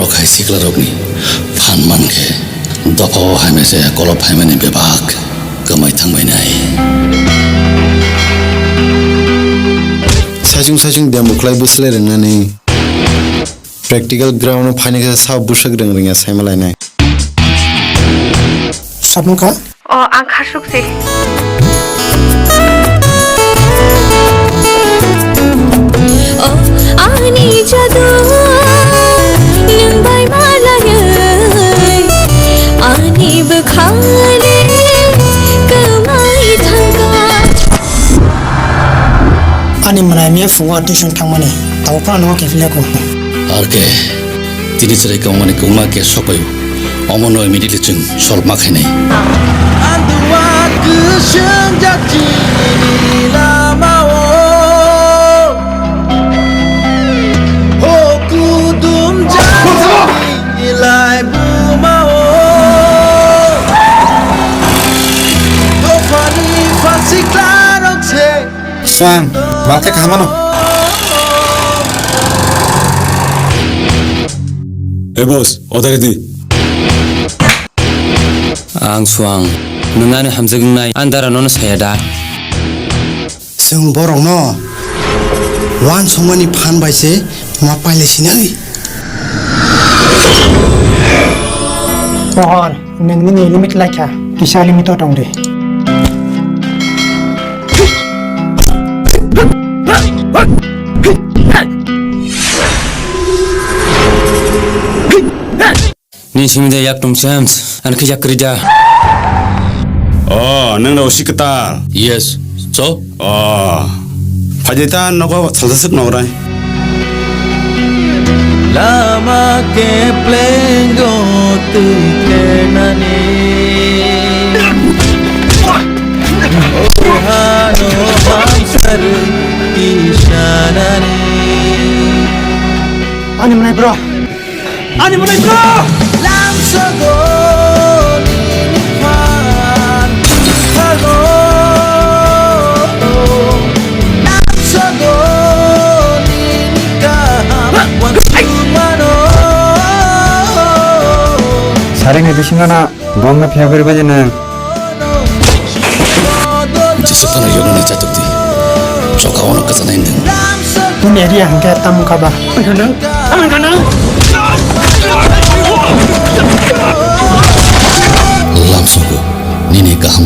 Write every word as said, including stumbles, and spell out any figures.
Khai siklarokni phan mankhe dophao hamya se kolop phaimani bebak kwmai thangbainai. Saichung saichung demo khlai bwslai rwngnani practical ground o phainai khe sa bwswk rwng rwngya saima lainai. Sabung kha? O, ang khasuk se. O, ani jadu, nwng bai malai, ani bwkhale kwmai thangkha. Ani mwnai miya phungo tuition thangmani, tabuk phano khe philya ko. R K, tini chwrai kwmani kwma ke sokoyo. Omono immediately chwng solve ma khainai. Andua kwswng jak chini lamao. Ho kudum jak chini lai bumao. Dophani phasiklarok se. Swang, malkhe kahamano. Hey boss, odari di. Ang Swang, nwng ani hamjak wngnai, ani dara nono saya da? Chwng borokno wansukmani phan bai se ma pailai sinai. Pohor, nwng nini limit laikha, kisa limit o tong di. Nini simi da yak tong James, ani khe yak kwrwi da. Oh, nwng da usi kwtal. Yes, so? Oh. Phaidi ta nogo salsa suk nograi. Lama kepleng go twi khenani. Ohano hamsar isanani. Ani mwnai bro. Ani mwnai bro. Lamsogo nini phan phago. Lamsogo nini kaham wansukmano. Sareng ni bisingo na bomno phiya gori baje nang. Jesa phano yoknani chatuk di. Choka ono kacha nai nang. Bini area hingke tamo kaba. Lamsogo nini kaham